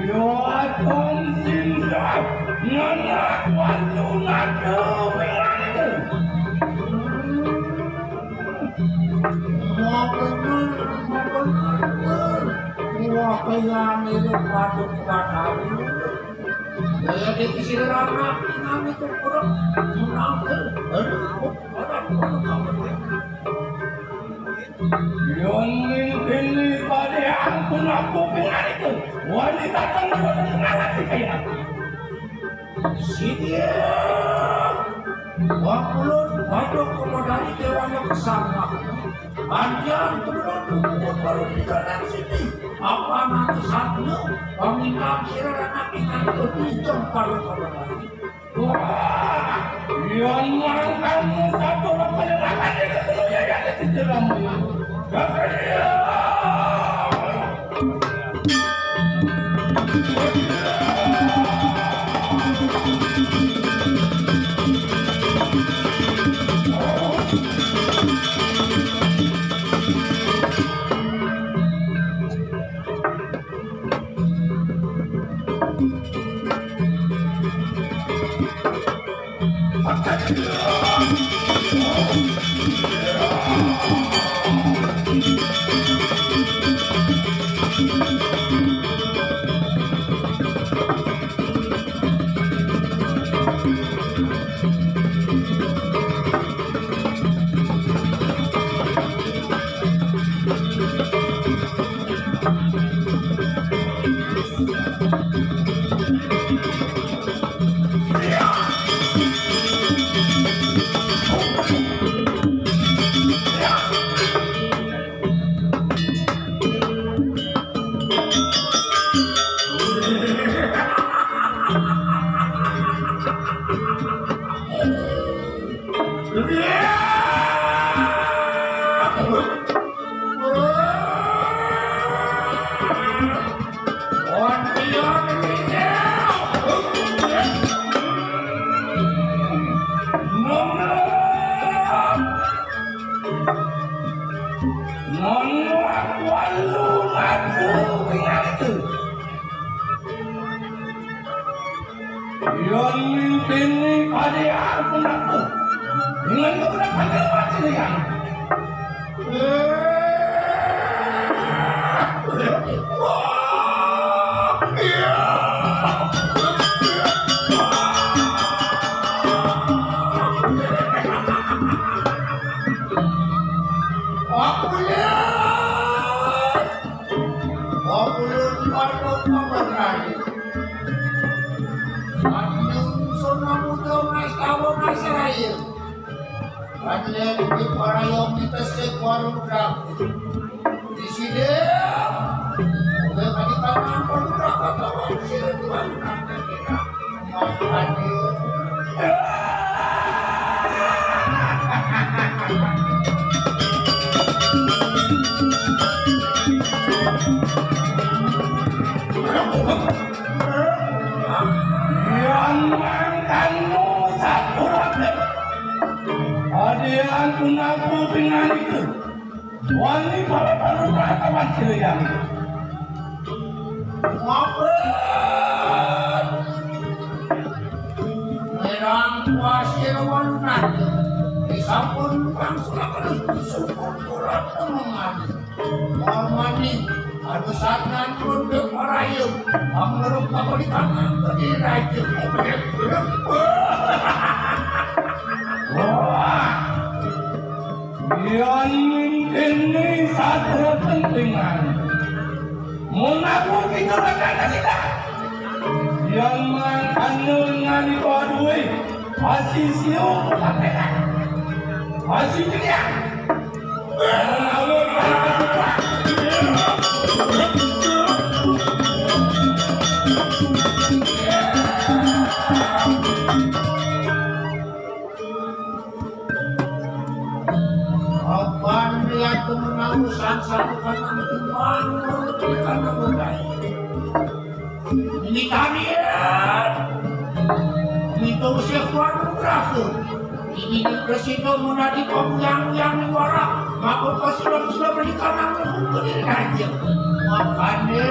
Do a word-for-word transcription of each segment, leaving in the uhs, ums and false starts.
Yo, atong sindak, nganak walu nado. Mau bener, mau bener. Wah, kayak ini patut dikatakan. Saya di sini anak, ini tuh kurang, menang. Aduh, orang, orang, orang. Yén ming kini padéang punapa pingaritu, wani dateng boten ngalati kaya. Sidya, wakulun padha kumodani déwana kasangga. Andian tumurun tumurun baru pisanan siti. Apa nanti satya, pamintan sira anak inang kudu ijeng para kumodani. Wah, yén mangkana satu lawan lawan itu dulu ya, ya, itu jeram. Yén ming kini padéang punapa. Dengan kebenaran mati dengan. Aku ya. Wong ulun padha pamerani. Panungsun namuda ngastawa nasraya. Panjen diparayong ditesik warung rabu. Disida. Uga kadipanan paduka katawan sira tuan. Yang mangkanu sakurate. Adian punapa pinanggih. Wani para para rata wajil yang. Mampir. Merang pasir walunan. Disampun langsung akan syukur kurang mengalih. Warmani, anu sangan pun berparayu, mangurung apa di tangan bagi raja. Wah, yang ini satu pentingan. Mun aku kita bakal kita. Yang makan dengan itu aduh, masih siung, masih ceria. Kapan lihat temen aku sang-sang kanan timbang, kanan udah. Ini tadi ya. Itu usia keluar berapa? Ini presiden mau nanti kau yang yang wara, maka kau sudah sudah berikan aku ke diri aja. Makanya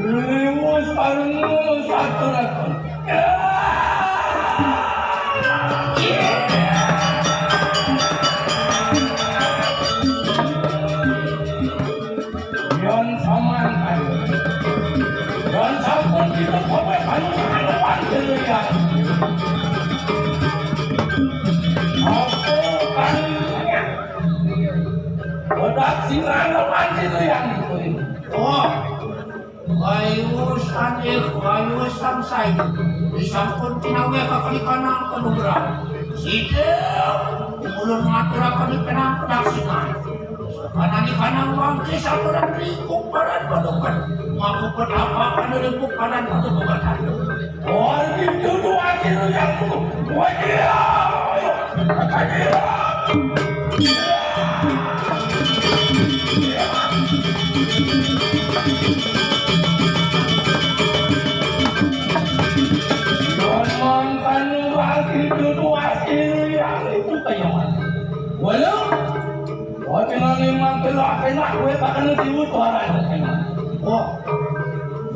Liwus paling mulus aturan. Yon saman ayo. Yon sampun kita kowe anu anu panjenengan. Apa kan? Bodak singa lo panjenengan. Oh. Wayusan eh, wayusan saya. Disampun tinawe kakalikanang panugrahan. Sidem, ulun ngaturaken kenang pedaksinan. Kanani kanang wangke saturan ringkuk paran padukan. Maku petapa kana ringkuk paran padukan. Wali dudu akil yang wajib. Wajib. Ngomong kanu lagi dulu asli yang itu kayak mana? Walau, wah, tinggal memang kelak enak, gue tak kena diut orang itu kayak mana? Wah,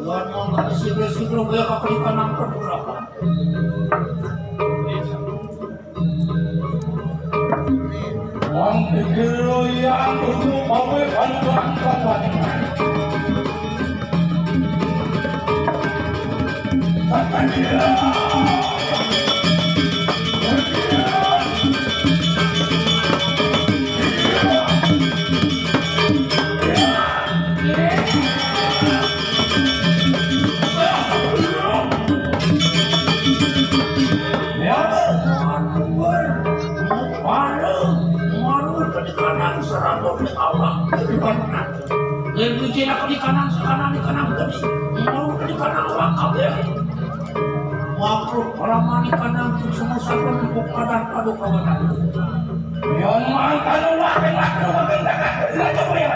ngomong kanu sibir-sibir, gue kok di kanan pergerakan. Wong pikir yang kudu kowe kancan kawan. Malu, malu di kanan serabut di awak. Yen biji aku di kanan, sekanan di kanan gede. Malu di kanan awak kabeh. Waktu orang mani kanan semua sabun bukadan padu kawanan. Yang mantan wakil wakil wakil dekat, tidak tahu ya.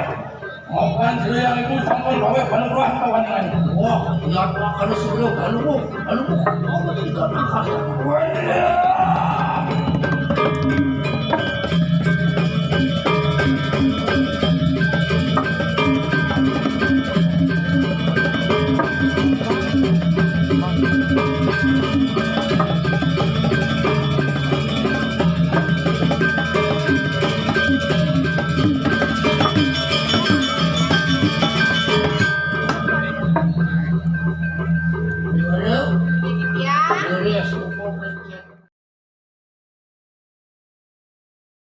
Makan silian itu sampun gawe panugrahan kawaningan. Wah, lihat makan sebelum, alumu, alumu, mau jadi kata kaya. Dulu. Ya. Dulu ya, sumpah.